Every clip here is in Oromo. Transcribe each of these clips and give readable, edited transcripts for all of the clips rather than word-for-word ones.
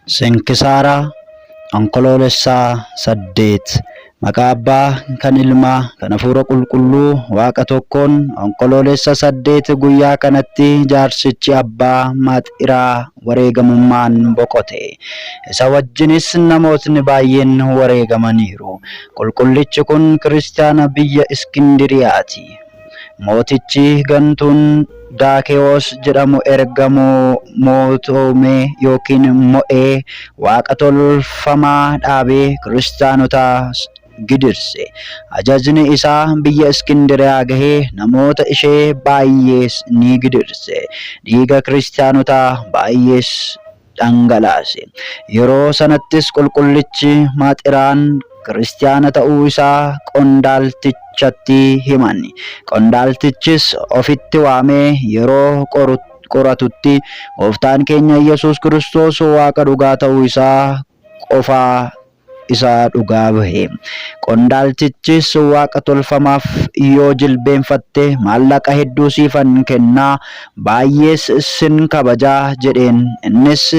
Sinkisaara Onkoloolessaa 8. Maqaa Abbaa kan Ilmaa kan Hafuura Qulqulluu Waaqa tokkoon Onkoloolessa 8 guyyaa kanatti jaarsichi Abbaa Maaxiraa wareegamummaan boqote. Isa wajjinis namootni baay'een wareegamaniiru. Qulqullichi kun kiristaana biyya Iskindiriyaati. Mootichi gantuun Daakewoos jedhamu erga mootoomee yookiin mo'ee waaqa tolfamaa dhaabee kiristaanota gidirse. Ajajni isaa biyya Iskindiriyaa gahee namoota ishee baay'ees ni gidirse. Dhiiga kiristaanotaa baay'ees dhangalaase. Yeroo sanattis qulqullichi Maaxiraan kiristiyaana ta'uu isaa qondaaltichatti himan. Qondaaltichis ofitti waamee yeroo qoratutti Gooftaan keenya Iyyasuus Kiristoos Waaqa dhugaa ta'uu isaa qofaa isaa dhugaa bahe. Qondaaltichis waaqa tolfamaaf yoo jilbeenfatte maallaqa hedduu siifan kennaa, baay'ees sin kabajaa jedheen. Innis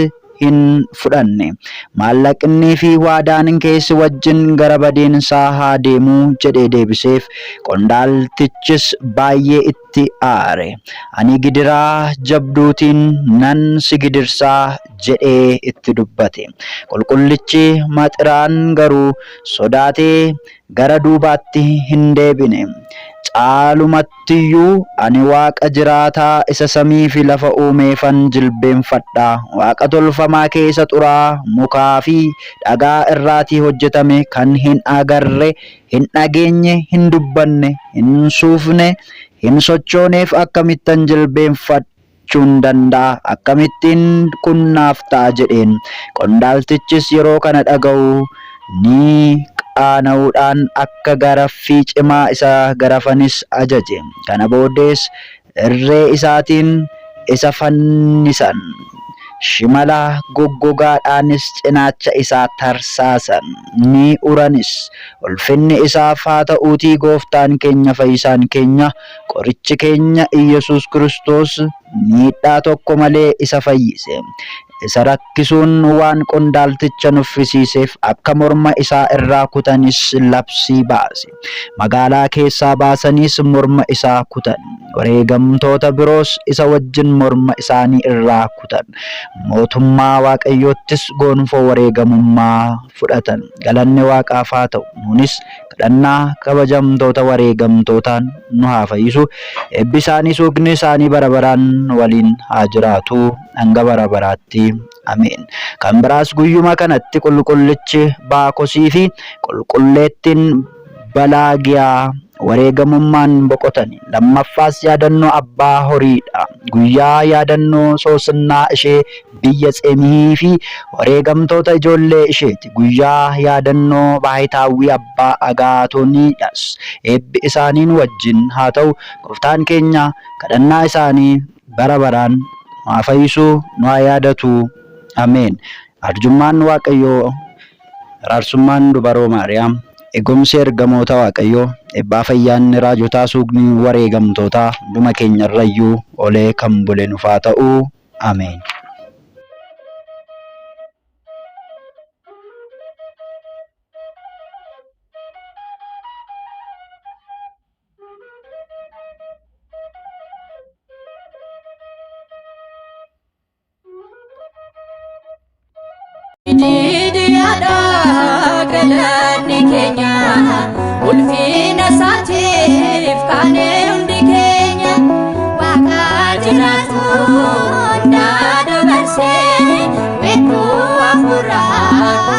hin fudhanne. Maallaqnii fi waadaan kee si wajjin gara badiinsaa haa deemuu jedhee deebiseef. Qondaaltichis baay'ee itti aare. Ani gidiraa jabduutiin nan si gidirsaa jedhee itti dubbate. Qulqullichi Maxiraan garuu sodaatee gara duubaatti hin deebine. Caalumattiyyuu ani Waaqa jiraataa isa samii fi lafa uumeefan jilbeenfadha. Waaqa tolfamaa kee isa xuraa'aa mukaa fi dhagaa irraatii hojjetame kan hin agarre, hin dhageenye, hin dubbanne, hin suufne, hin sochooneef akkamittan jilbeenfadha? jechuun danda'a? Akkamittiin kun naaf ta'a? jedheen. Qondaaltichis yeroo kana dhaga'u ni qaana'uudhaan akka garaffii cimaa isa garafanis ajaje. Kana booddees irree isaatiin isa fannisan. Shimala goggogaadhaanis cinaacha isaa tarsaasan, ni uranis. Ulfinni isaaf haa ta'uutii Gooftaan keenya Fayyisaan keenya Qorichi keenya Iyyasuus Kiristoos miidhaa tokko malee isa fayyise. Isa rakkisuun waan qondaalticha nuffisiiseef akka morma isaa irraa kutanis labsii baase. Magaalaa keessaa baasaniis morma isaa kutan. Wareegamtoota biroos isa wajjin morma isaanii irraa kutan. Mootummaa Waaqayyoottis gonfoo wareegamummaa fudhatan. Galanni Waaqaaf haa ta'u. Nuunis kadhannaa kabajamtoota wareegamtootaan nu haa fayyisu. Eebbi isaanii suuqni isaanii bara baraan waliin haa jiraatu hanga bara baraatti. Ameen. Kan biraas guyyuma kanatti qulqullichi Baakosii fi qulqulleettiin Balaagiyaa wareegamummaan boqotani. Lammaffaas yaadannoo abbaa horiidha. Guyyaa yaadannoo soosinnaa ishee biyya Tsemihii fi wareegamtoota ijoollee isheeti. Guyyaa yaadannoo baahitaawwii abbaa Agaatoniidhas. Eebbi isaaniin wajjin haa ta'u. Gooftaan keenya kadhannaa isaanii bara baraan nu haa fayyisu, nu haa yaadatu. Ameen. Arjummaan Waaqayyoo, araarsummaan Dubaroo Maariyaam, eegumsi ergamoota Waaqayyoo, eebbaa fayyaanni raajotaa suugni wareegamtootaa hunduma keenyarrayyuu olee kan bule nuuf haa ta'u. Ameen. Didiyaadha galanni keenya ulfina isaatiif kaanee hundi keenya waaqa jiraatu hundaa dabarsee weedduu hafuuraa.